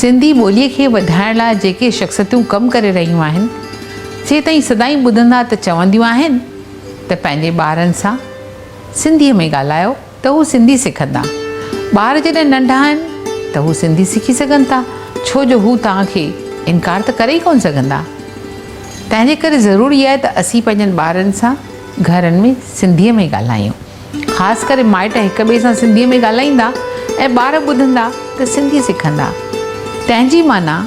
سنڌي ٻوليء کي وڌائڻ لاء جيڪي شخصيتون ڪم ڪري رهيون آهن، سي تئين سدائين ٻڌندا ته چونديون آهن ته پنهنجي ٻارن سان سنڌيء ۾ ڳالهايو ته هو سنڌي سکندا. ٻار جڏهن ننڍا آهن ته هو سنڌي سکي سگهن ٿا، ڇو جو هو توهان کي انڪار ته ڪري ئي ڪونه سگهندا. تنهن جي ڪري ضروري آهي ته اسين پنهنجن ٻارن سان گهرن ۾ سنڌيء ۾ ڳالهايون. خاص ڪري مائٽ هڪ ٻئي سان سنڌيء ۾ ڳالهائيندا ۽ ٻار ٻڌندا ته سنڌي سکندا. تنهن جي معنيٰ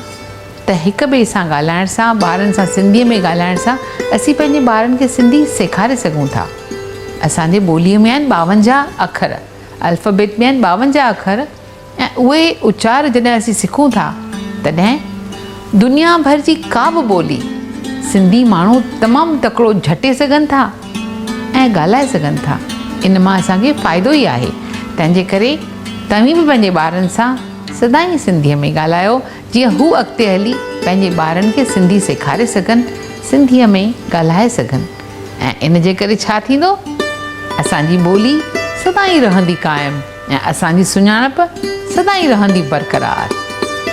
ته هڪ ٻئي سان ڳالهائڻ سان، ٻارن سان سنڌيء ۾ ڳالهائڻ سان اسين پنهنجي ٻارن کي سنڌي سيکاري سگهون ٿا. اسان جي ٻوليء ۾ آهن 52 اکر، الفابيٽ ۾ آهن 52 اکر ۽ اهي اچار جڏهن اسين سکون ٿا تڏهن دنيا ڀر جي ڪا به ٻولي سنڌي ماڻهو تمام تڪڙو جهٽي سگهن ٿا ۽ ڳالهائي سگهن ٿا. ان مان اسان کي فائدو ئي آهي. تنهن جي ڪري توهين به پنهنجي ٻارن سان سدائين سنڌيء ۾ ڳالهايو جيئن هو اڳتي هلي پنهنجي ٻارن کي سنڌي سيکاري سگهن، سنڌيء ۾ ڳالهائي سگهن ۽ ان جي ڪري ڇا ٿيندو؟ اسان جي ٻولي سدائين رهندي قائم ۽ اسان جي سڃاڻپ سدائين رهندي برقرار.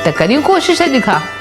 ته ڪريون ڪوشش اڄ کان.